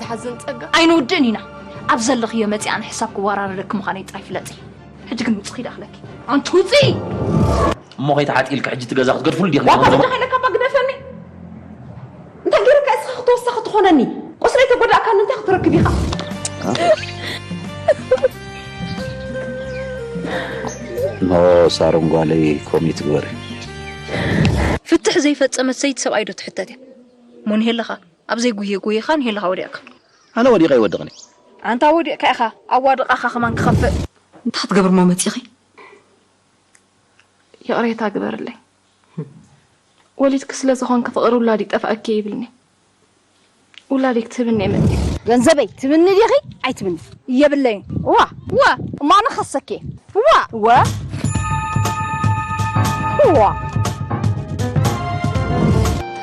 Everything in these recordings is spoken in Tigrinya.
ሓዘን ጸጋ ኣይንውድእን ኢና። ኣብ ዘለኽዮ መጺኣ ንሕሳብ ክወራረደኪ ምዃነይ ጥራይ ፍለጢ። ሕጂ ግን ውጽኺ ዳኽለኪ። ኣንቲ ውጺ! እሞ ከይተሓጢልኪ ሕጂ ትገዛ ክትገድፍሉ ዲኺ ዋባ በጃኻ ኢለካ እባ ግደፈኒ። እንታይ ገይረካ እስኻ ክትወሰኺ ትኾነኒ? ቁስለይ ተጎዳእካኒ እንታይ ክትረክብ ኢኻ? ኖ ሳሮን ጓለይ ኮሚት ግበሪ። ፍትሕ ዘይፈጸመት ሰይቲ ሰብኣይ ዶ ትሕተት እያ? ሞን ሄለኻ ኣብ ዘይጉየ ጉየኻ ንሄለኻ ወዲቕካ። ኣነ ወዲቐ ይወድቕኒ። ኣንታ ወዲቕካ ኢኻ ኣዋድቓኻ ከማን ክኸፍእ። እንታይ ክትገብሪ እሞ መጺኺ? ይቕሬታ ግበርለይ። ወሊድኪ ስለ ዝኾንኪ ፍቕሪ ውላድ ይጠፍኣኪ ይብልኒ። ውላደይ ክትህብኒ እየ መፂአ። ገንዘበይ ትብኒ ዲኺ? ኣይትብኒ። የብለይን። ዋ ዋ እሞ ኣነ ክኸሰኪ እየ። ዋ ዋ ዋ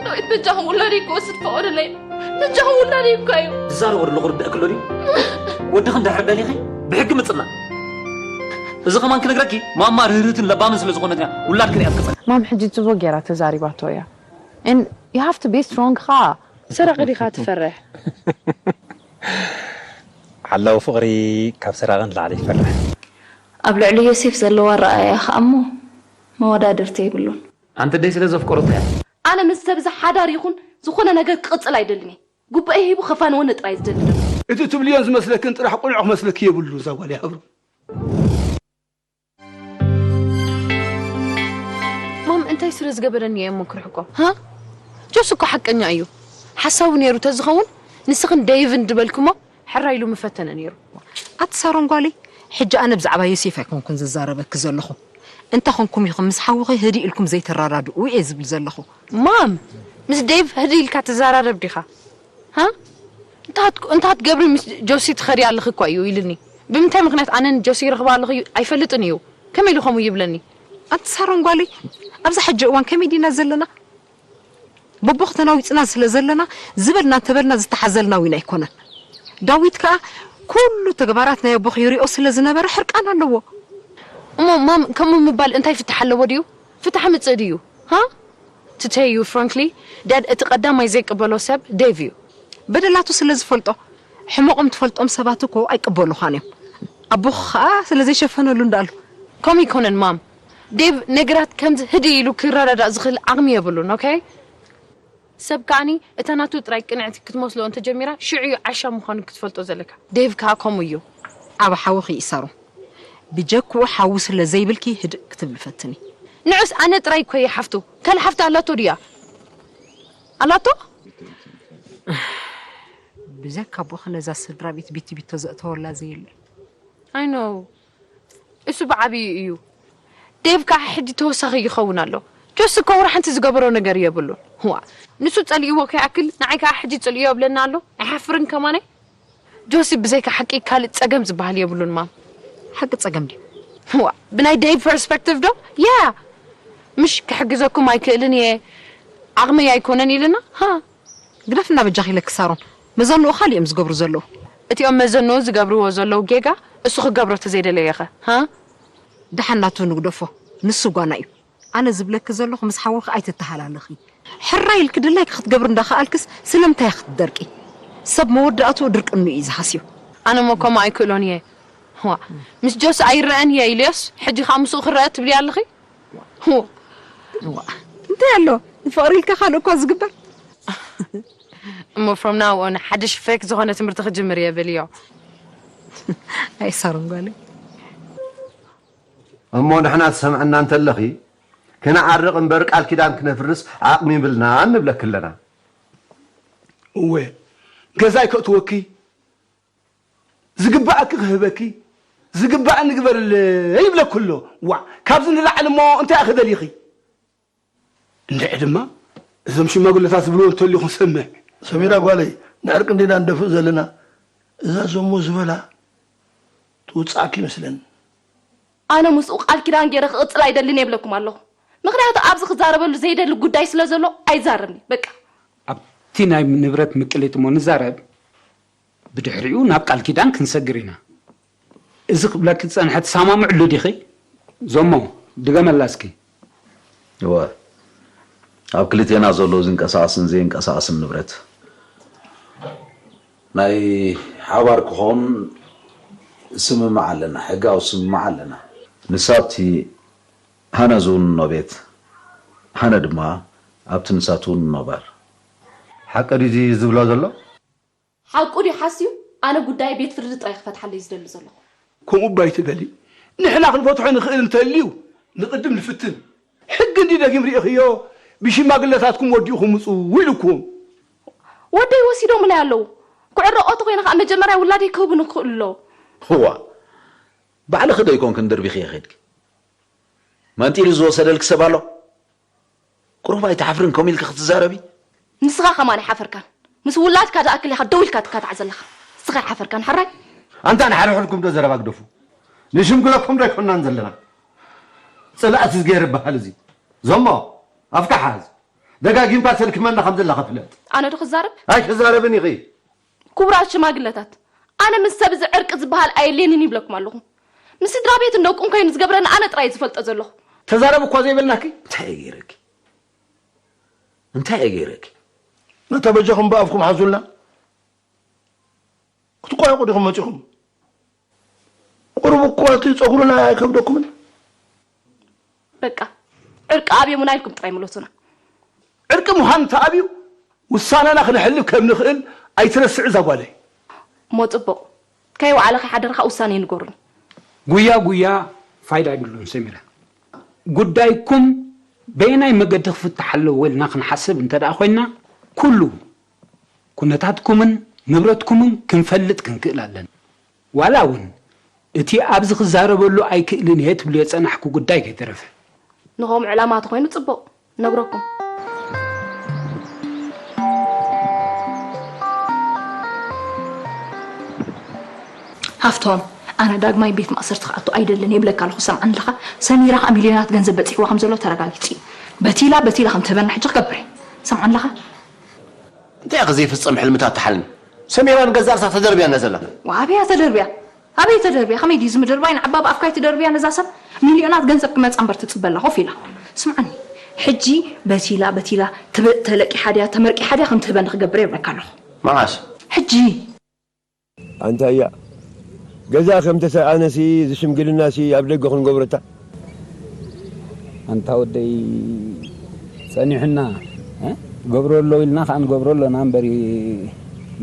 ዳዊት በጃኹም ውላደይ ክወስድ ፈቐዱለይ። በጃኹም ውላደይ እኳ እዩ። ዝዛረቦ ዘሎ ክርድኣኪ ኣሎ ድዩ? ወድኺ እንድሕር ደሊኺ ብሕጊ ምፅና። እዚ ከማን ክነግረኪ ማማ ርህርህትን ለባምን ስለ ዝኾነት እያ ውላድክን እያ ትቅፅል። ማም ሕጂ ጽቡቅ ጌራ ተዛሪባቶ እያ። And you have to be strong ኻ። ሰራቂ ዲኻ ትፈርሕ? ዓላዊ ፍቕሪ ካብ ሰራቂ ንላዕሊ ይፈርሕ። ኣብ ልዕሊ ዮሴፍ ዘለዎ ኣረኣእያ ኸኣ እሞ መወዳድርቲ የብሉን። ኣንተ ኣደይ ስለ ዘፍቀረቶ እያ። ኣነ ምስ ሰብ እዚ ሓዳር ይኹን ዝኾነ ነገር ክቕጽል ኣይደልን እየ። ጉባኤ ሂቡ ከፋንወኒ ጥራይ ዝደሊ ደሎ። እቲ ትብልዮን ዝመስለክን ጥራሕ ቁኑዕ ክመስለኪ የብሉን እዛ ጓል ይሃብሩ። ማም እንታይ ስለ ዝገበረኒ እየ እሞ ክርሕቆ ሃ ጆስ እኮ ሓቀኛ እዩ ሓሳዊ ነይሩ ተዝኸውን ንስኽን ደይቭን ድበልክሞ ሕራይ ኢሉ ምፈተነ ነይሩ። ኣቲ ሳሮን ጓለይ፣ ሕጂ ኣነ ብዛዕባ ዮሴፍ ኣይኮንኩን ዝዛረበኪ ዘለኹ። እንተ ኾንኩም ኢኹም ምስ ሓውኺ ህድእ ኢልኩም ዘይተራዳድኡ እየ ዝብል ዘለኹ። ማም፣ ምስ ዴቭ ህድእ ኢልካ ትዘራረብ ዲኻ? ሃ? እንታይ ትገብሪ ምስ ጆሲ ትኸዲ ኣለኺ እኳ እዩ ኢልኒ። ብምንታይ ምኽንያት ኣነ ንጆሲ ይረኽባ ኣለኹ ኣይፈልጥን እዩ። ከመይ ኢሉ ከምኡ ይብለኒ? ኣቲ ሳሮን ጓለይ፣ ኣብዛ ሕጂ እዋን ከመይ ዲና ዘለና? በቦ ክተናዊፅና ስለ ዘለና ዝበልና እንተበልና ዝተሓዘልና እውን ኣይኮነን። ዳዊት ከዓ ኩሉ ተግባራት ናይ ኣቦኺ ይሪኦ ስለ ዝነበረ ሕርቃን ኣለዎ። እሞ ማም ከምኡ ምባል እንታይ ፍትሕ ኣለዎ ድዩ? ፍትሕ ምፅእ ድዩ? ሃ? To tell you frankly, Dad እቲ ቀዳማይ ዘይቅበሎ ሰብ ዴቭ እዩ። በደላቱ ስለ ዝፈልጦ ሕመቖም ትፈልጦም ሰባት እኮ ኣይቅበሉኻን እዮም። ኣቦኺ ከዓ ስለ ዘይሸፈነሉ እንዳኣሉ። ከምኡ ኣይኮነን ማም። ዴቭ ነገራት ከምዚ ህድእ ኢሉ ክረዳዳእ ዝኽእል ዓቕሚ የብሉን፣ ኦኬ? ሰብ ከኣኒ እታ ናቱ ጥራይ ቅንዕቲ ክትመስሎ እንተጀሚራ ሽዑ እዩ ዓሻ ምዃኑ ክትፈልጦ ዘለካ። ዴቭ ከኣ ከምኡ እዩ። ዓቢ ሓውኺ እዩ ሳሮን። ብጀክኡ ሓዊ ስለ ዘይብልኪ ህድእ ክትብሊ ፈትኒ። ንዑስ ኣነ ጥራይ እኮ እየ ሓፍቱ። ካልእ ሓፍቲ ኣላቶ ድያ? ኣላቶ? ብዘካ ኣቦኺ ነዛ ስድራ ቤት ቢቲ ቢቶ ዘእተወላ ዘየለ። I know። እሱ ብዓብዩ እዩ። ዴቭ ከዓ ሕጂ ተወሳኺ ይኸውን ኣሎ። ጆሲ እኮ ወላ ሓንቲ ዝገበሮ ነገር የብሉን። ዋ ንሱ ጸሊእዎ ከይኣክል ንዓይ ከዓ ሕጂ ጽልእዮ ይብለና ኣሎ። ኣይሓፍርን ከማነይ። ጆሲ ብዘይካ ሓቂ ካልእ ጸገም ዝበሃል የብሉን ማም። ሓቂ ጸገም ድዩ? ዋ ብናይ ዴቭ ፐርስፐክቲቭ ዶ? ያ ምሽ ክሕግዘኩም ኣይክእልን እየ ዓቕመይ ኣይኮነን ኢልና ሃ ግደፍና በጃኺ ኢለኪ ሳሮን። መዘንኡ ካልእ እዮም ዝገብሩ ዘለዉ። እቲኦም መዘንኡ ዝገብርዎ ዘለዉ ጌጋ እሱ ክገብሮ ተዘይደለየኸ? ሃ? ደሓን ናቱ ንግደፎ። ንሱ ጓና እዩ። ኣነ ዝብለኪ ዘለኹ ምስ ሓውኺ ኣይትተሃላለኺ። ሕራይ ኢልኪ ድላይኪ ክትገብሪ እንዳኸኣልክስ ስለምንታይ ክትደርቂ? ሰብ መወዳእትኡ ድርቅኑ እዩ ዝሃስዮ። ኣነ እሞ ከምኡ ኣይክእሎን እየ። ዋ ምስ ጆሲ ኣይረኣን እየ ኢለዮስ ሕጂ ከዓ ምስኡ ክረአ ትብሊ ኣለኺ? እንታይ ኣሎ ንፍቕሪ ኢልካ ካልእ እኳ ዝግበር እሞ from now on ሓድሽ fake ዝኾነ ትምህርቲ ክጅምር እየ በልዮ። ኣይ ሳሮን ጓለይ እሞ ንሕና ትሰምዕና እንተለኺ ክንዓርቕ እምበር ቃል ኪዳን ክነፍርስ ዓቕሚ ይብልናን ንብለኪ ኣለና። እወ ገዛይ ከእትወኪ ዝግባኣኪ ክህበኪ ዝግባኣኒ ግበርለይ ይብለኪ ኣሎ። ዋእ ካብዚ ንላዕሊ እሞ እንታይ ኢኺ ደሊኺ? እንድዒ ድማ እዞም ሽማግለታት ዝብልዎ እንተልዩ ክንሰምዕ። ሰሚራ ጓለይ ንዕርቂ እንዲና ንደፍእ ዘለና እዛ ዞሞ ዝበላ ትውፅኣኪ ይመስለኒ። ኣነ ምስኡ ቃል ኪዳን ገይረ ክቕፅል ኣይደልን እየ ይብለኩም ኣለኹ። ምኽንያቱ ኣብዚ ክዛረበሉ ዘይደሊ ጉዳይ ስለ ዘሎ ኣይዛረብን እየ በቃ። ኣብቲ ናይ ንብረት ምቅሊት እሞ ንዛረብ። ብድሕሪኡ ናብ ቃል ኪዳን ክንሰግር ኢና። እዚ ክብለኪ ዝጸንሐ ትሰማምዕሉ ዲኺ? ዞሞ፣ ድገመላ እስኪ። እወ፣ ኣብ ክልቴና ዘሎ ዝንቀሳቐስን ዘይንቀሳቐስን ንብረት። ናይ ሓባር ክኾን ስምምዕ ኣለና፣ ሕጋዊ ስምምዕ ኣለና። ንሳብቲ ሃነ ዝውንኖ ቤት፣ ሃነ ድማ ኣብቲ ንሳ ትውንኖ ባር። ሓቂ ድዩ እዚ ዝብሎ ዘሎ? ሓቁ ድዩ ሓስዩ? ኣነ ጉዳይ ቤት ፍርዲ ጥራይ ክፈትሓለይ ዝደሊ ዘለኹ። ከምኡ እባ ኣይትበሊ። ንሕና ክንፈትሖ ንኽእል እንተልዩ ንቕድም ንፍትን። ሕጊ እንዲ ደጊም ርኢኽዮ፣ ብሽማግለታትኩም ወዲእኹም ምፁ ኢሉኩም። ወደይ ወሲዶምለይ ኣለዉ። ክዕረቆ ተኾይነ ከዓ መጀመርያ ውላደይ ክህቡኒ ክኽእሉ ኣለዉ። እዋ፣ ባዕልኺ ዶ ይኮንክን ደርቢኽዮ ኸድኪ? መንጢሉ ዝወሰደልኪ ሰብ ኣሎ? ቁሩብ ኣይትሓፍርን ከምኡ ኢልኪ ክትዛረቢ? ንስኻ ከማን ኣይሓፈርካን። ምስ ውላድካ ዝኣክል ኢኻ ደው ኢልካ ትካታዕ ዘለኻ። ንስኻ ኣይሓፈርካን፣ ሕራይ? ኣንታ ንሓርሕርኩም ዶ ዘረባ ግደፉ? ንሽምግለኩም ዶ ኣይኮንናን ዘለና? ጽላእቲ ዝገይር ይበሃል እዚ። ዞሞ፣ ኣፍካ ሓዝ። ደጋጊምካ ሰልክመና ከም ዘለኻ ፍለጥ። ኣነ ዶ ክዛረብ? ኣይትዛረብን ኢኺ። ክቡራት ሽማግለታት፣ ኣነ ምስ ሰብ እዚ ዕርቂ ዝበሃል ኣየድልየንን ይብለኩም ኣለኹ። ምስ ስድራ ቤትን ደቁን ኮይኑ ዝገብረኒ ኣነ ጥራይ ዝፈልጦ ዘለኹ። ተዛረብ እኳ ዘይበልናኪ። እንታይ እየ ገይረኪ? እንታይ እየ ገይረኪ? ነታ በጃኹም ብኣፍኩም ሓዙልና። ክትቋየቑ ዲኹም መጺኹም? ቁሩብ እኳ እቲ ጸጉርና ኣይከብደኩምን? በቃ፣ ዕርቂ ኣብዮምና ኢልኩም ጥራይ ምለሱና። ዕርቂ ምዃን እንተኣብዩ፣ ውሳነና ክነሕልፍ ከም ንኽእል ኣይትረስዕ እዛ ጓለይ። እሞ ጽቡቕ፣ ከይወዓለ ከይሓደረ ኸኣ ውሳነ ይንገሩኒ። ጉያ ጉያ ፋይዳ የብሉን ሰሚራ። ጉዳይኩም በየናይ መገዲ ክፍታሕ ኣለዎ ኢልና ክንሓስብ እንተ ደኣ ኮይንና፣ ኩሉ ኩነታትኩምን ንብረትኩምን ክንፈልጥ ክንክእል ኣለና። ዋላ እውን እቲ ኣብዚ ክዛረበሉ ኣይክእልን እየ ትብልዮ ዝጸናሕኩ ጉዳይ ከይተረፈ። ንኸምኡ ዕላማ ተኾይኑ ጽቡቕ፣ ነግረኩም። ሃፍቶም፣ ኣነ ዳግማይ ቤት ማእሰርቲ ክኣቱ ኣይደልን ይብለካ ኣለኹ። ሰምዓኒ ኣለኻ? ሰሚራ ኸኣ ሚልዮናት ገንዘብ በጺሕዋ ከም ዘሎ ተረጋጊጹ እዩ። በቲላ በቲላ ከም ትህበና ሕጂ ክገብር እየ። ሰምዓኒ ኣለኻ? እንታይ ኢኺ ዘይፍጸም ሕልምታት ትሓልሚ? ሰሚራ ንገዛእ ርእሳ ተደርብያ እንዳ ዘላ። ዋብያ ተደርብያ? ኣበይ ተደርብያ? ከመይ ድዩ ዝምድርባይ? ንዓባ ብኣፍካ ኣይትደርብያ ነዛ ሰብ። ሚልዮናት ገንዘብ ክመጻ እምበር ትጽበ ኣላ ኮፍ ኢላ። ስምዓኒ፣ ሕጂ በቲላ በቲላ ትብ-፣ ተለቂሓ ድያ ተመርቂሓ ድያ ከም ትህበኒ ክገብር እየ ይብለካ ኣለኹ። መዓስ? ሕጂ። ኣንታ እያ። ገዛ ከም ተሰኣነሲ፣ እዚ ሽምግልናሲ ኣብ ደገ ክንገብረታ። ኣንታ ወደይ፣ ጸኒሑና፣ እ? ገብሮ ኣሎ ኢልና ከኣ ንገብሮ ኣሎና እምበሪ፣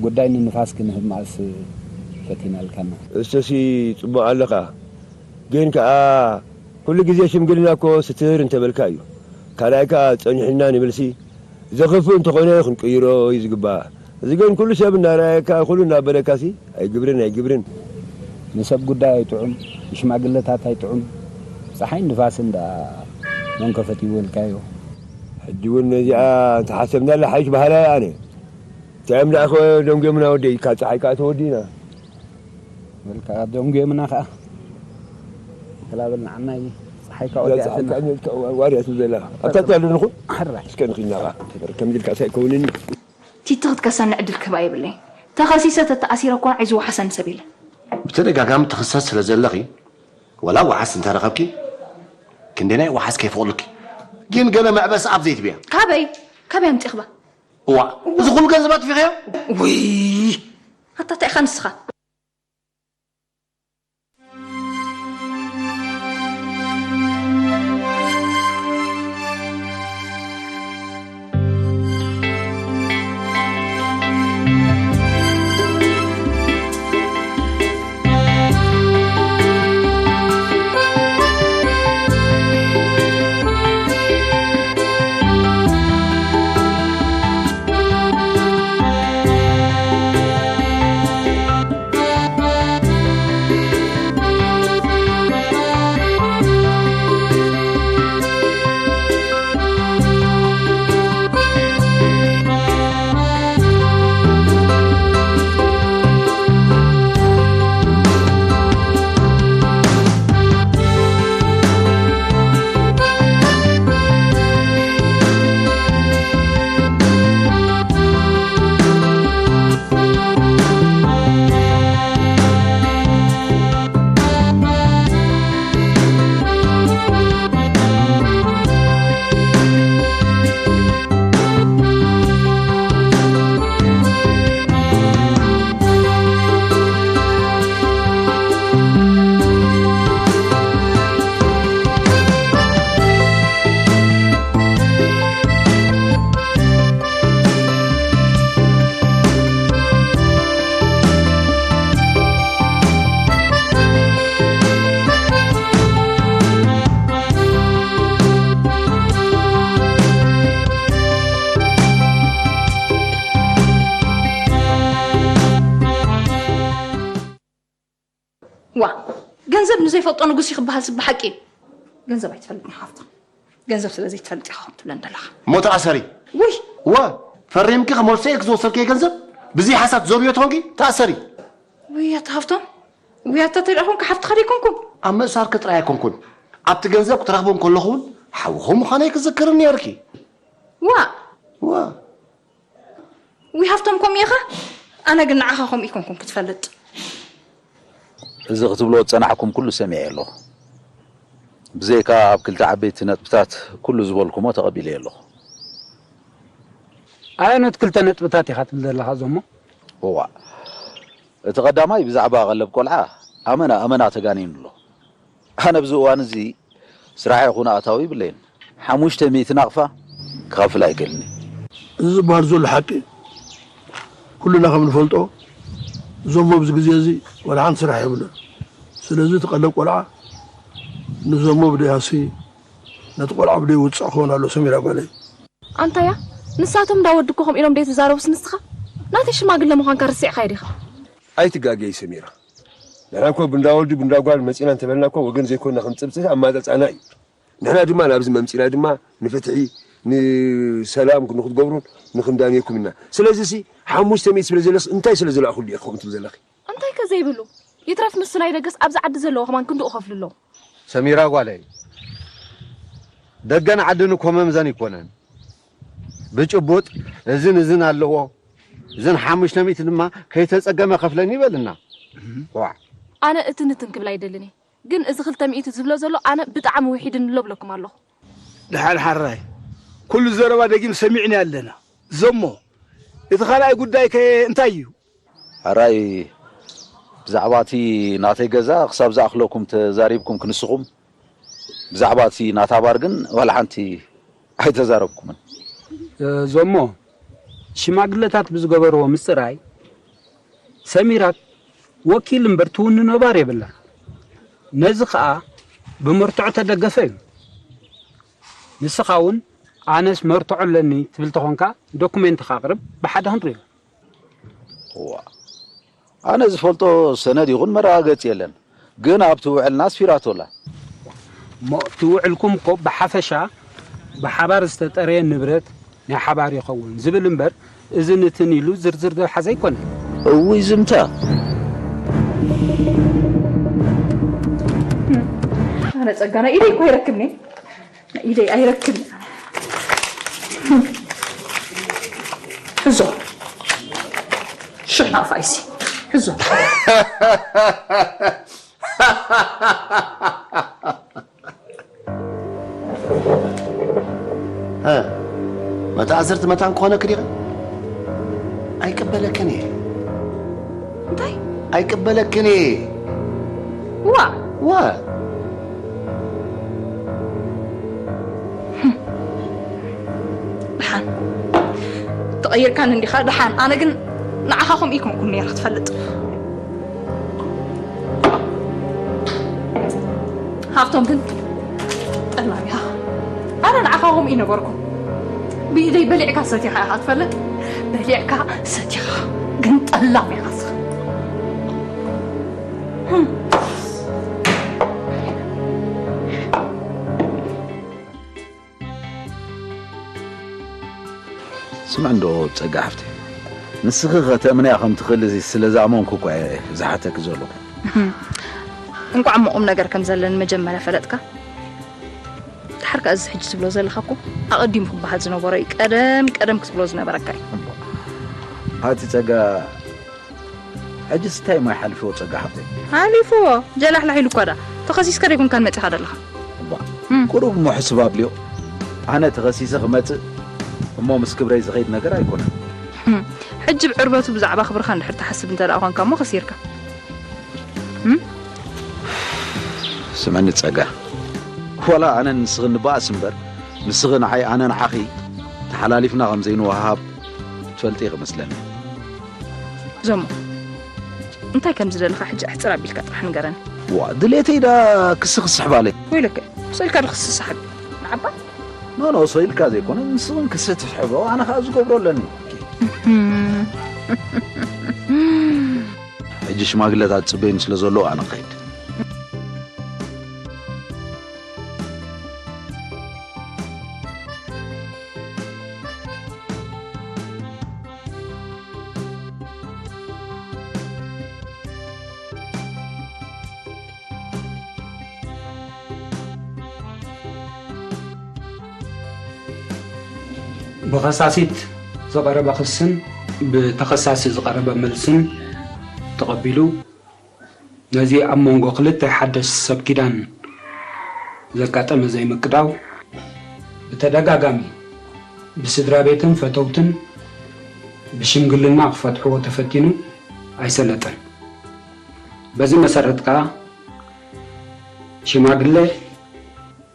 ጉዳይ ንንፋስ ክንህብ መኣስ ፈቲናልካና። እሰሲ ጽቡቕ ኣለኻ። ግን ከኣ ኩሉ ግዜ ሽምግልና እኮ ስትር እንተበልካ እዩ። ካልኣይ ከኣ ጸኒሑና ንብልሲ፣ ዘኽፍእ እንተኾነ ክንቅይሮ እዩ ዝግባእ። እዚ ግን ኩሉ ሰብ እናረኣየካ፣ ኩሉ እናበለካሲ፣ ኣይግብርን፣ ኣይግብርን። ንሰብ ጉዳይ ኣይጥዑም፣ ንሽማግለታት ኣይጥዑም። ጸሓይ ንፋስን ደኣ መን ከፈትይዎ ኢልካዮ? ሕጂ እውን ነዚኣ እንተሓሰብናላ ሓይሽ በሃላይ ኣነ። እንታይ እዮም ደኣ ከ ደንጎምና ወደይ፣ ካብ ጸሓይ ከኣ ተወዲእና። በልካ ደንጉየምና ከኣ። ክላበል ንዓናይ ጸሓይካ እዛ ወዲኣትና። ጸሓይካ ዋርያ ትብል ዘላ። ኣብታ ትብል ኣለኹ። ሕራይ። እስከ ንኺድና ከኣ። ከምዚ ኢልካ ሳይከውንኒ። ቲቲ ክትከሰኒ ዕድል ክህባ የብለይን። ተኸሲሰ ተተኣሲረ እኳ ኣይዝወሓሰኒ ሰብ የለን። ብተደጋጋሚ ትኽሰስ ስለ ዘለኺ፣ ወላ ወሓስ እንተረኸብኪ፣ ክንደይ ናይ ወሓስ ከይፈቕሉኪ። ግን ገለ መዕበሲ ኣብ ዘይትብያ። ካበይ? ካበይ ኣምጺኽባ? እዋ፣ እዚ ኩሉ ገንዘብ ኣጥፊኽዮ? ውይ! ኣታ እንታይ ኢኻ ንስኻ? ንዘይፈልጦ ንጉስ እዩ ክበሃል ዝብ ሓቂ እዩ። ገንዘብ ኣይትፈልጥን ኢኻ ሃፍቶም። ገንዘብ ስለ ዘይትፈልጥ ኢኻ ከምኡ ትብለን ዘለኻ። እሞ ተኣሰሪ። ውይ! እወ፣ ፈሪምኪ ክመልሶ ኢልኪ ዝወሰድክዮ ገንዘብ ብዘይ ሓሳብ ትዘርብዮ ትኾንኪ? ተኣሰሪ። ውይ ኣታ ሃፍቶም፣ ውይ ኣታ ተደኣ ኮንካ ሓፍትኻ ደይኮንኩ? ኣብ ምእሳርኪ ጥራይ ኣይኮንኩን፣ ኣብቲ ገንዘብ ክትረኽቦ እንከለኹ እውን ሓውኺ ምዃነይ ክዝክር ነይርኪ። ዋእ! ዋእ! ውይ ሃፍቶም ከምኡ ኢኻ? ኣነ ግን ንዓኻ ከምኡ ኣይኮንኩን ክትፈልጥ። እዚ ክትብልዎ ዝጸናሕኩም ኩሉ ሰሚዐ ኣለኹ። ብዘይካ ኣብ ክልተ ዓበይቲ ነጥብታት ኩሉ ዝበልኩሞ ተቐቢለዮ ኣለኹ። ኣየኖት ክልተ ነጥብታት ኢኻ ትብል ዘለኻ ዞሞ? እዋእ፣ እቲ ቀዳማይ ብዛዕባ ቀለብ ቆልዓ ኣመና ኣመና ተጋኒኑ ኣሎ። ኣነ ኣብዚ እዋን እዚ ስራሕ ይኹን ኣታዊ ይብለይን። ሓሙሽተ ሚእቲ ናቕፋ ክኸፍል ኣይክእልን እየ። እዚ ዝበሃል ዘሎ ሓቂ እዩ። ኩልና ከም ንፈልጦ ዞሞ ኣብዚ ግዜ እዚ ዋላ ሓንቲ ስራሕ የብሉን። ስለዚ እቲ ቀለብ ቆልዓ ንዞሞ ብደይ ሃሲ ነቲ ቆልዓ ብደይ ውፅዕ ክኸውን ኣሎ ሰሚራ ጓለይ። ኣንታያ ንሳቶም እንዳ ወዲ እኮ ከምኡ ኢሎም ደይ ትዛረቡስ ንስኻ ናተይ ሽማግለ ምዃንካ ርሲዕካዮ ዲኻ? ኣይትጋገዪ ሰሚራ፣ ንሕና እኮ ብእንዳ ወዲ ብእንዳ ጓል መፂና እንተበልና እኮ ወገን ዘይኮንና ከም ፅብፅብ ኣማፃፃና እዩ። ንሕና ድማ ናብዚ መምፂና ድማ ንፍትሒ ንሰላም ንክትገብሩን ንክንዳንየኩም ኢና። ስለዚ ሲ ሓሙሽተ ሚእቲ ስለ ዘለስ እንታይ ስለ ዝለኣኹሉ እየ ከምኡ ትብል ዘለኺ? እንታይ ከ ዘይብሉ ይትረፍ ንሱ ናይ ደገስ ኣብዚ ዓዲ ዘለዎ ከማን ክንድኡ ከፍሉ ኣለዎ። ሰሚራ ጓለይ፣ ደገን ዓድን እኮ መምዘኒ ኣይኮነን። ብጭቡጥ እዝን እዝን ኣለዎ፣ እዝን ሓሙሽተ ሚእቲ ድማ ከይተጸገመ ከፍለኒ ይበልና። ዋዕ! ኣነ እትንትን ክብል ኣይደልን እየ፣ ግን እዚ ክልተ ሚእቲ ዝብሎ ዘሎ ኣነ ብጣዕሚ ውሒድኒ ኣሎ እብለኩም ኣለኹ። ደሓን ሓራይ፣ ኩሉ ዘረባ ደጊም ሰሚዕናዮ ኣለና። ዘሞ፣ እቲ ካልኣይ ጉዳይከ እንታይ እዩ? ሕራይ ብዛዕባ እቲ ናተይ ገዛ ክሳብ ዝኣኽለኩም ተዛሪብኩም ክንስኹም ብዛዕባ እቲ ናታ ባር ግን ዋላ ሓንቲ ኣይተዛረብኩምን። ዞሞ ሽማግለታት ብዝገበርዎ ምፅራይ ሰሚራ ወኪል እምበር ትውንኖ ባር የብላን። ነዚ ከዓ ብመርትዖ ተደገፈ እዩ። ንስኻ እውን ኣነስ መርትዖ ኣለኒ ትብል ተኾንካ ዶኩሜንትኻ ኣቕርብ ብሓደ ክንሪኦ። እዋ ኣነ ዝፈልጦ ሰነድ ይኹን መረጋገፂ የለን፣ ግን ኣብቲ ውዕልና ኣስፊራቶ ኣላ። እሞ እቲ ውዕልኩም እኮ ብሓፈሻ ብሓባር ዝተጠረየ ንብረት ናይ ሓባር ይኸውን ዝብል እምበር እዝን እትን ኢሉ ዝርዝር ዝሓዘ ኣይኮነን። እውይ ዝምታ! ኣነ ጸጋና ኢደይ እኮ ይረክብኒ። ኢደይ ኣይረክብን። ሕዞ ሽሕ ናቕፋ ኢሲ ሕዞ። መተኣስርቲ መታን ክኾነኪ ዲኺ? ኣይቅበለክን እየ። እንታይ? ኣይቅበለክን እየ። ዋ! ዋ! ደሓን ተቐይርካኒ እንዲኻ ደሓን። ኣነ ግን ንዓኻ ከምኡ ኣይኮንኩን ነይረ ክትፈልጥ። ሃብቶም ግን ጠላም ኢኻ። ኣነ ንዓኻ ከምኡ ይነበርኩ። ብኢደይ በሊዕካ ሰቲኻ ኢኻ ትፈልጥ። በሊዕካ ሰቲኻ ግን ጠላም ኢኻ። ስምዕ እንዶ ጸጋ ሓፍተይ፣ ንስኺ ከተእምንያ ከም ትኽእሊ ስለ ዝኣመንኩ እኳ እየ ዝሓተኪ ዘለኹ። እንቋዕ እሞ ቁም ነገር ከም ዘለኒ መጀመርያ ፈለጥካ። ደሓር ከኣ እዚ ሕጂ ትብሎ ዘለኻ እኮ ኣቐዲሙ ክበሃል ዝነበሮ እዩ። ቀደም ቀደም ክትብሎ ዝነበረካ እዩ። ኣቲ ጸጋ ሕጂስ እንታይ እሞ ይሓልፍዎ ጸጋ ሓፍተይ? ሓሊፍዎ ጀላሕላሕ ኢሉ እኳ ደኣ ተኸሲስካ ደይኮንካን መጺኻ ዘለኻ። እባ ቁሩብ እሞ ሕስብ ኣብልዮ። ኣነ ተኸሲሰ ክመጽእ እሞ ምስ ክብረይ ዝኸይድ ነገር ኣይኮነን። ሕጂ ብዕርበቱ ብዛዕባ ክብርኻ እንድሕር ትሓስብ እንተ ደኣ ኾንካ እሞ ከሲርካ። ስምዕኒ ጸጋ፣ ዋላ ኣነን ንስኽን ንበኣስ እምበር ንስኺ ንዓይ ኣነ ንዓኺ ተሓላሊፍና ከም ዘይንወሃሃብ ትፈልጢ ኢኺ መስለኒ። ዞሞ እንታይ ከም ዝደለኻ ሕጂ ኣሕጽር ኣቢልካ ጥራሕ ንገረኒ። ዋ ድሌተይ ዳ ክሲ ክስሕባለይ። ወይለከ ስእልካ ዶ ክሲ ሰሓብ ንዓባ ኖ ኖ ሰው ኢልካ ዘይኮነ ንስኽን ክሲ ትስሕቦ ኣነ ከዓ ዝገብሮ ኣለኒ። ሕጂ ሽማግለታት ጽበይን ስለ ዘለዉ ኣነ ክኸይድ። ብኸሳሲት ዝቐረበ ክስን ብተኸሳሲ ዝቐረበ መልስን ተቐቢሉ፣ ነዚ ኣብ መንጎ ክልተ ሓደሽ ሰብ ኪዳን ዘጋጠመ ዘይምቅዳው፣ ብተደጋጋሚ ብስድራ ቤትን ፈተውትን ብሽምግልና ክፈትሕዎ ተፈቲኑ ኣይሰለጠን። በዚ መሰረት ከኣ ሽማግለ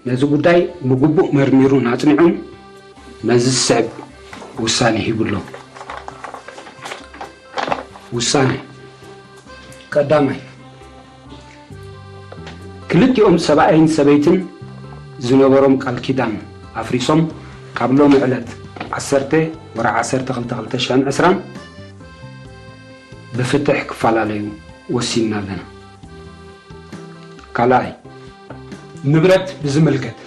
ነዚ ጉዳይ ብግቡእ መርሚሩን ኣጽኒዑን ነዚ ዝስዕብ ውሳነ ሂቡ ኣሎ። ውሳነ ቀዳማይ፣ ክልቲኦም ሰብኣይን ሰበይትን ዝነበሮም ቃል ኪዳን ኣፍሪሶም ካብ ሎሚ ዕለት ዓሰርተ ወርሒ ዓሰርተ ክልተ ክልተ ሽሕን ዕስራን ብፍትሕ ክፈላለዩ ወሲንና ኣለና። ካልኣይ፣ ንብረት ብዝምልከት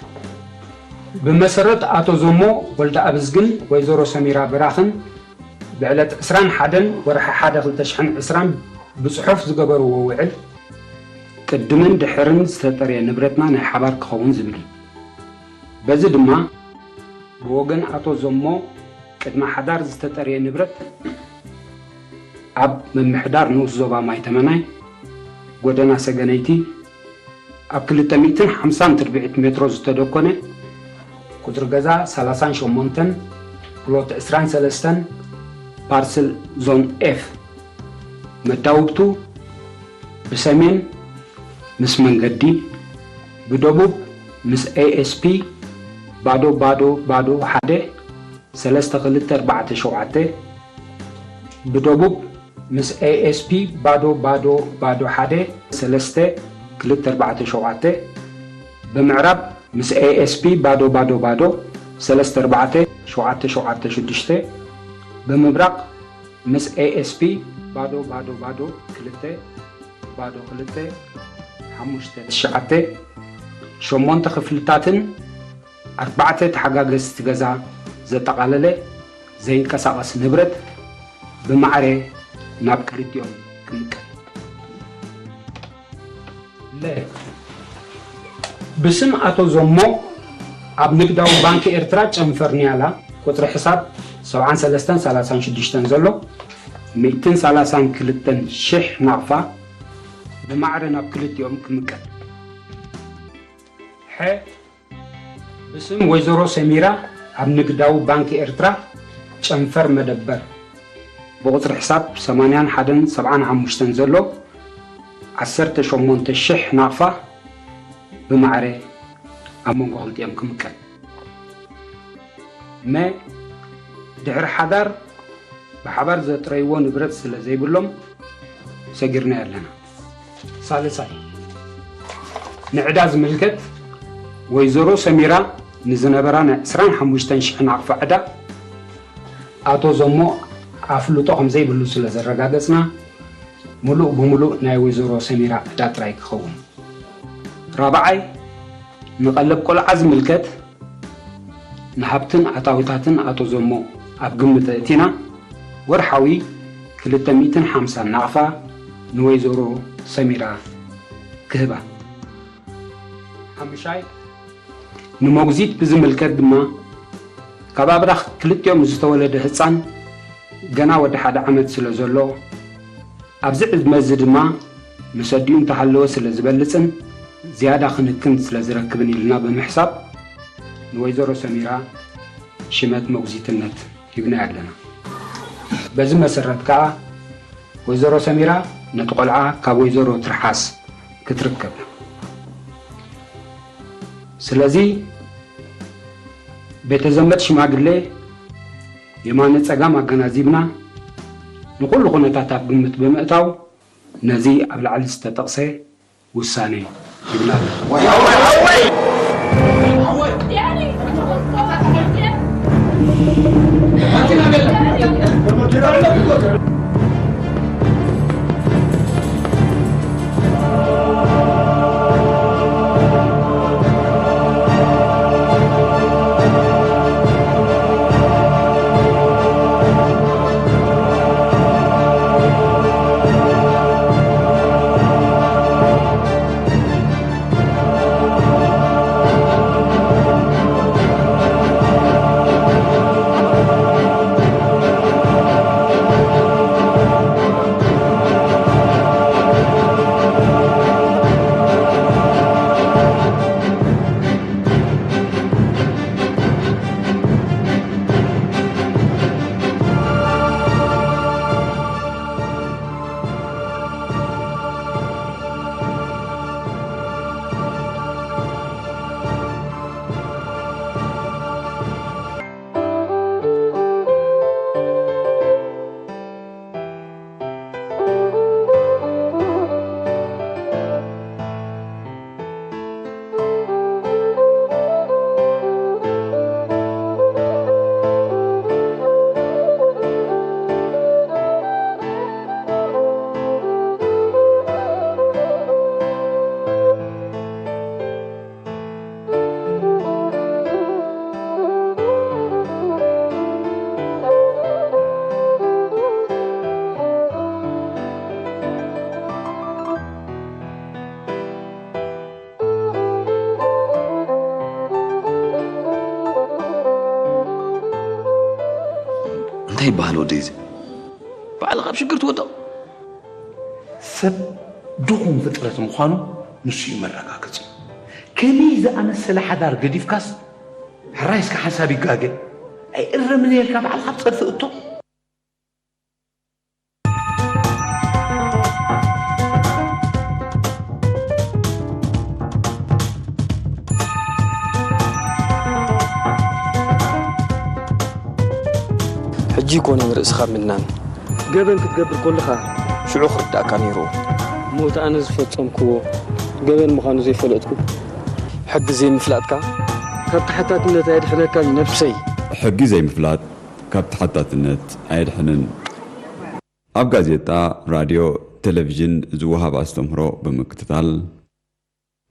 ብመሰረት ኣቶ ዘሞ ወልደኣብዝግን ወይዘሮ ሰሚራ በራኽን ብዕለት ዕስራን ሓደን ወርሒ ሓደ ክልተ ሽሕን ዕስራን ብጽሑፍ ዝገበርዎ ውዕል ቅድምን ድሕርን ዝተጠርየ ንብረትና ናይ ሓባር ክኸውን ዝብል እዩ። በዚ ድማ ብወገን ኣቶ ዘሞ ቅድመ ሓዳር ዝተጠርየ ንብረት ኣብ ምምሕዳር ንኡስ ዞባ ማይ ተመናይ ጎደና ሰገነይቲ ኣብ ክልተ ሚእትን ሓምሳን ትርብዒት ሜትሮ ዝተደኮነ ቁጽሪ ገዛ ሰላሳን ሸሞንተን ፕሎት ዕስራን ሰለስተን ፓርስል ዞን ኤፍ መዳውብቱ ብሰሜን ምስ መንገዲ፣ ብደቡብ ምስ ኤ ኤስ ፒ ባዶ ባዶ ባዶ ሓደ ሰለስተ ክልተ ኣርባዕተ ሸውዓተ፣ ብደቡብ ምስ ኤ ኤስ ፒ ባዶ ባዶ ባዶ ሓደ ሰለስተ ክልተ ኣርባዕተ ሸውዓተ፣ ብምዕራብ ምስ ኤ ኤስ ፒ ባዶ ባዶ ባዶ ሰለስተ ኣርባዕተ ሸውዓተ ሸውዓተ ሽዱሽተ፣ ብምብራቕ ምስ ኤ ኤስ ፒ ባዶ ባዶ ባዶ ክልተ ባዶ ክልተ ሓሙሽተ ትሽዓተ፣ ሸሞንተ ክፍልታትን ኣርባዕተ ተሓጋገዝቲ ገዛ ዘጠቓለለ ዘይንቀሳቐስ ንብረት ብማዕረ ናብ ክልቲኦም ክምቀል። ለ፣ ብስም ኣቶ ዘሞ ኣብ ንግዳዊ ባንኪ ኤርትራ ጨንፈር ኒያላ ቁጽሪ ሕሳብ ሰብዓን ሰለስተን ሰላሳን ሽዱሽተን ዘሎ ሚእትን ሰላሳን ክልተን ሽሕ ናቕፋ ብማዕረ ናብ ክልቲኦም ክምቀል። ሐ፣ ብስም ወይዘሮ ሰሚራ ኣብ ንግዳዊ ባንኪ ኤርትራ ጨንፈር መደበር ብቁጽሪ ሕሳብ ሰማንያን ሓደን ሰብዓን ሓሙሽተን ዘሎ ዓሰርተ ሸሞንተ ሽሕ ናቕፋ ብማዕረ ኣብ መንጎ ክልቲኦም ክምቀል። መ፣ ድሕሪ ሓዳር ብሓባር ዘጥረይዎ ንብረት ስለ ዘይብሎም ሰጊርናዮ ኣለና። ሳልሳይ፣ ንዕዳ ዝምልከት ወይዘሮ ሰሚራ ንዝነበራ ናይ ዕስራን ሓሙሽተን ሽሕ ናቕፋ ዕዳ ኣቶ ዘሞ ኣፍልጦ ከም ዘይብሉ ስለ ዘረጋገጽና ምሉእ ብምሉእ ናይ ወይዘሮ ሰሚራ ዕዳ ጥራይ ክኸውን። ራብዓይ፣ ንቐለብ ቆልዓ ዝምልከት ንሃብትን ኣታዊታትን ኣቶ ዘሞ ኣብ ግምት ኣእቲና ወርሓዊ ክልተ ሚእትን ሓምሳን ናቕፋ ንወይዘሮ ሰሚራ ክህባ። ሓሙሻይ፣ ንሞግዚት ብዝምልከት ድማ ካብ ኣብራኽ ክልቲኦም ዝተወለደ ህጻን ገና ወዲ ሓደ ዓመት ስለ ዘሎ ኣብዚ ዕድመ እዚ ድማ ምስ ኣዲኡ እንተሃለወ ስለ ዝበልጽን ዝያዳ ክንክን ስለ ዝረክብን ኢልና ብምሕሳብ ንወይዘሮ ሰሚራ ሽመት መጉዚትነት ሂብናያ ኣለና። በዚ መሰረት ከኣ ወይዘሮ ሰሚራ ነቲ ቆልዓ ካብ ወይዘሮ ትርሓስ ክትርከብ። ስለዚ ቤተ ዘመድ ሽማግሌ የማነ ጸጋም ኣገናዚብና ንኹሉ ኩነታት ኣብ ግምት ብምእታው ነዚ ኣብ ላዕሊ ዝተጠቕሰ ውሳኔ ይብላል። እንታይ ይበሃል ወደይ እዚ? ባዕልኻ ኣብ ሽግር ትወድቕ። ሰብ ድኹም ፍጥረት ምዃኑ ንሱ እዩ መረጋገጺ። ከመይ ዝኣመሰለ ሓዳር ገዲፍካስ፣ ሕራይ እስከ ሓንሳብ ይጋገ። ኣይእረምን እየ ኢልካ ባዕልኻ ኣብ ጸድፊ እቶ። ሕጂ ይኮነ ንርእስኻ ምድናን። ገበን ክትገብር ኮለኻ ሽዑ ክርዳእካ ነይሩ። ሞት ኣነ ዝፈጸምክዎ ገበን ምዃኑ ዘይፈለጥኩ። ሕጊ ዘይምፍላጥካ ካብ ተሓታትነት ኣየድሕነካን ነብሰይ። ሕጊ ዘይምፍላጥ ካብ ተሓታትነት ኣየድሕንን። ኣብ ጋዜጣ፣ ራድዮ፣ ቴሌቪዥን ዝወሃብ ኣስተምህሮ ብምክትታል፣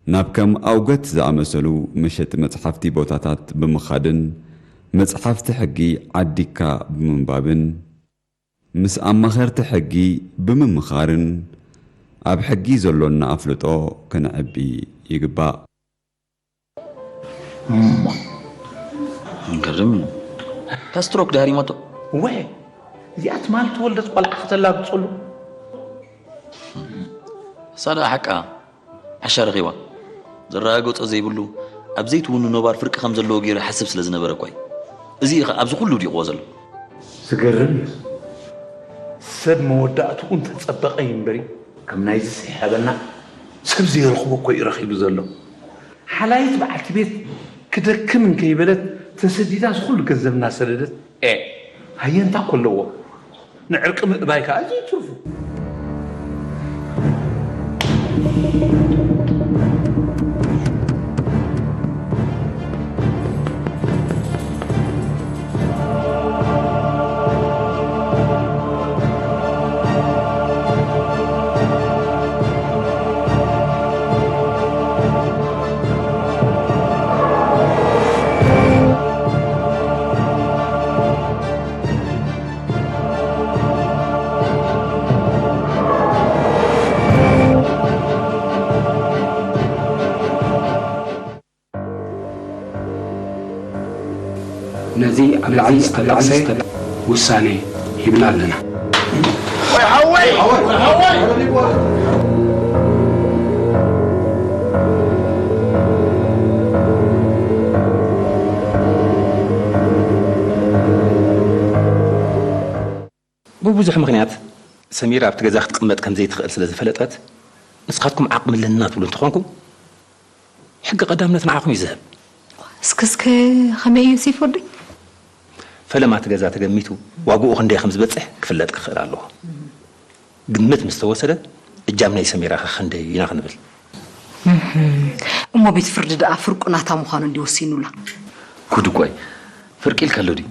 ናብ ከም ኣውገት ዝኣመሰሉ መሸጢ መጽሓፍቲ ቦታታት ብምኻድን መጽሓፍቲ ሕጊ ዓዲግካ ብምንባብን ምስ ኣማኸርቲ ሕጊ ብምምኻርን ኣብ ሕጊ ዘሎና ኣፍልጦ ከነዕቢ ይግባእ። ገርም እዩ። እታ ስትሮክ ድሃር ይመቶ። እወ፣ እዚኣ ትማል ተወልደት ቆልዓ ከተላግጸሉ። እሳ ደኣ ሓቃ ዓሻ ረኺባ። ዘረጋገጾ ዘይብሉ ኣብ ዘይትውኑ ነባር ፍርቂ ከም ዘለዎ ገይሩ ይሓስብ ስለ ዝነበረ እኳ እዩ። እዚ እዩ ኸኣ ኣብዚ ኩሉ ውዲቕዎ ዘሎ። ዝገርም እዩ። ሰብ መወዳእትኡ እንተጸበቐ እዩ እምበሪ፣ ከም ናይዚ ሰይሓበና ሰብ ዘይረኽቦ እኮ እዩ ረኺቡ ዘሎ። ሓላይት በዓልቲ ቤት ክደክም እንከይበለት ተሰዲዳ ዝኹሉ ገንዘብ እናሰደደት፣ ኤ፣ ሃየ እንታይ እኮ ኣለዎ? ንዕርቂ ምእባይ ከኣ ኣዝዩ ትርፉ። ነዚ ኣብ ላዕሊ ዝተጠቕሰ ውሳኔ ሂብና ኣለና። ብብዙሕ ምኽንያት ሰሚራ ኣብቲ ገዛ ክትቅመጥ ከም ዘይትኽእል ስለ ዝፈለጠት፣ ንስኻትኩም ዓቕሚ ኣለና ትብሉ እንተኾንኩም፣ ሕጊ ቀዳምነት ንዓኹም እዩ ዝህብ። እስከ እስከ ከመይ እዩ ሴፍ ወደይ? ፈለማ እቲ ገዛ ተገሚቱ ዋግኡ ክንደይ ከም ዝበጽሕ ክፍለጥ ክኽእል ኣለዎ። ግምት ምስ ተወሰደ እጃም ናይ ሰሚራ ከ ክንደይ ኢና ክንብል? እሞ ቤት ፍርዲ ደኣ ፍርቁ ናታ ምዃኑ እንዲ ወሲኑላ። ጉድ እኮ እዩ። ፍርቂ ኢልካ ኣሎ ድዩ?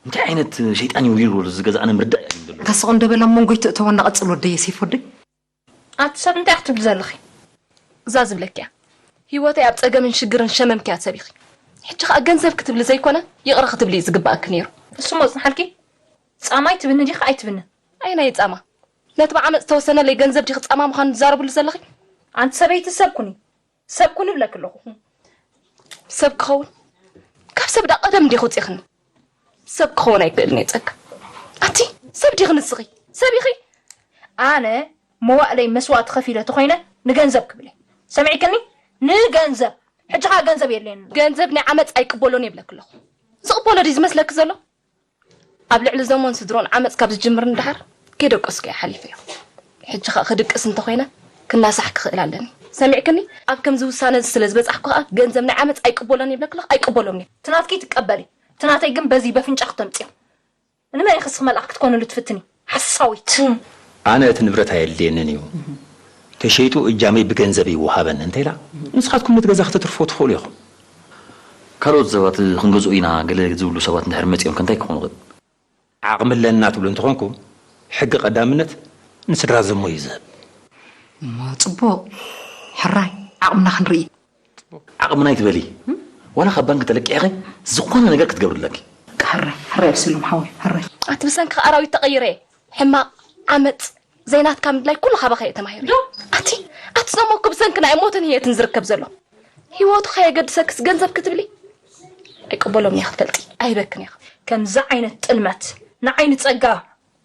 እንታይ ዓይነት ሸይጣን እዩ ወሪርዎ ዘሎ? እዚ ገዛ ኣነ ምርዳእ እያ ዘሎ። እታ ስቕ እንዶ በል ኣብ መንጎይ ትእተወና ቀጽል ወደየ ሴፍ ወደይ። ኣቲ ሰብ እንታይ ክትብሊ ዘለኺ? እዛ ዝብለኪ እያ። ህይወተይ ኣብ ጸገምን ሽግርን ሸመምክያ ሰብ ኢኺ። ሕጂ ኸኣ ገንዘብ ክትብሊ ዘይኮነ ይቕረ ክትብሊ እዩ ዝግባኣኪ ነይሩ። እሱሞ ጽንሓልኪ። ጻማይ ትብኒ ዲኺ ኣይትብንን? ኣየናይ ጻማ? ነቲ ብዓመጽ ዝተወሰነለይ ገንዘብ ዲኺ ጻማ ምዃኑ ትዛረብሉ ዘለኺ? ኣንቲ ሰበይቲ ሰብ ኩኒ። ሰብ ኩኒ እብለኪ ኣለኹ። ሰብ ክኸውን? ካብ ሰብ ዳ ቀደም እንዲኺ ውጺኽኒ። ሰብ ክኸውን ኣይክእልን እየ ጸጋ። ኣቲ ሰብ ዲኺ ንስኺ? ሰብ ኢኺ? ኣነ መዋእለይ መስዋእቲ ከፊለ ተኾይነ ንገንዘብ ክብል እየ። ሰሚዕክኒ? ንገንዘብ። ሕጂ ኸኣ ገንዘብ የድልየኒ። ገንዘብ ናይ ዓመጽ ኣይቅበሎን እየ እብለኪ ኣለኹ። ዝቕበሎ ድዩ ዝመስለኪ ዘሎ? ኣብ ልዕሊ ዘሞን ስድሮን ዓመጽ ካብ ዝጅምር ንደሓር ከይደቀስኩ እየ ሓሊፈዮ። ሕጂ ኸኣ ክድቅስ እንተኾይነ ክናሳሕ ክኽእል ኣለኒ። ሰሚዕክኒ? ኣብ ከምዚ ውሳነ እዚ ስለ ዝበጻሕኩ ኸኣ ገንዘብ ናይ ዓመጽ ኣይቅበሎን እየ እብለኪ ኣለኹ፣ ኣይቅበሎን እየ። እቲ ናትኪ ትቀበሊ፣ እቲ ናተይ ግን በዚ በፍንጫ ክተምጽዮ። ንመን ኢኺ እስኺ መልኣኽ ክትኮንሉ ትፍትኒ? ሓሳዊት። ኣነ እቲ ንብረት ኣየድልየንን እዩ፣ ተሸይጡ እጃመይ ብገንዘብ ይወሃበኒ እንተ ኢላ፣ ንስኻትኩም ነቲ ገዛ ከተትርፍዎ ትኽእሉ ኢኹም። ካልኦት ሰባት ክንገዝኦ ኢና ገለ ዝብሉ ሰባት እንድሕር መጺኦም ከ እንታይ ክኾኑ ይኽእል? ዓቕሚ ኣለና ትብሉ እንተኾንኩም፣ ሕጊ ቀዳምነት ንስድራ ዘሞ እዩ ዝህብ። እሞ ጽቡቕ፣ ሕራይ ዓቕምና ክንርኢ። ዓቕምና ኣይትበሊ። ዋላ ካብ ባንክ ተለቂዕኺ ዝኾነ ነገር ክትገብሪ ኣለኪ። ሕራይ ሕራይ ኣብሰሎም ሓወይ ሕራይ። ኣቲ ብሰንክኻ ኣራዊት ተቐይረ እየ። ሕማቕ፣ ዓመጽ፣ ዘይናትካ ምድላይ ኩሉ ካባኻ እየ ተማሂረ። ኣቲ ኣቲ ዘሞ እኮ ብሰንኪ ናይ ሞትን ህየትን ዝርከብ ዘሎ። ህይወቱ ከየገድሰክስ ገንዘብ ክትብሊ ኣይቅበሎምን እየ ክትፈልጢ። ኣይህበክን እየ። ከምዚ ዓይነት ጥልመት ንዓይ ንጸጋ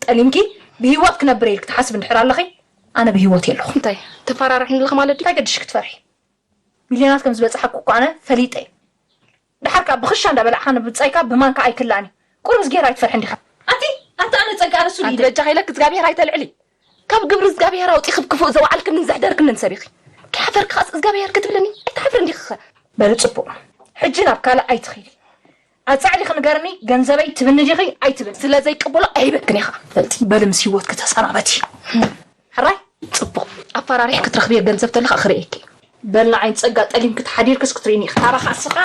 ጠሊምኪ ብህይወት ክነብር ኢልክ ትሓስብ እንድሕር ኣለኺ፣ ኣነ ብህይወት የለኹ። እንታይ ተፈራርሕኒ ኣለኺ ማለት ድዩ? እንታይ ገድሽ ክትፈርሒ? ሚልዮናት ከም ዝበጽሓኩ እኮ ኣነ ፈሊጠ። ድሓር ከኣ ብኽሻ እንዳበላዕካ ንብጻይካ ብማንካ ኣይክላኒ። ቁሩብ ዝጌራ ኣይትፈርሕን ዲኻ? ኣቲ ኣቲ ኣነ ጸጋ ኣነሱ ኣንቲ በጃ ከይለክ እግዚኣብሔር ኣይተልዕሊ። ካብ ግብሪ እግዚኣብሔር ኣውፂ ክብክፉእ ዘውዓልክንን ዘሕደርክንን ሰብ ኢኺ። ከይሓፈርክ ኻስ እግዚኣብሔር ክትብልኒ ኣይትሓፍርን ዲኺ ኸ? በሊ ጽቡቕ። ሕጂ ናብ ካልእ ኣይትኺዲ። ኣጻዕዲኺ ንገርኒ፣ ገንዘበይ ትብኒ ዲኺ ኣይትብን? ስለ ዘይቅበሎ ኣይበክን ኢኻ ፈልጢ። በሊ ምስ ህይወትኪ ተሰናበቲ። ሕራይ? ጽቡቕ። ኣፈራሪሕ ክትረኽብዮ ገንዘብ ተለኻ ክርእየኪ። በልና ዓይን ጸጋ ጠሊምኪ ተሓዲርክስ ክትርእኒ ኢኺ። ካባኻ ስኻ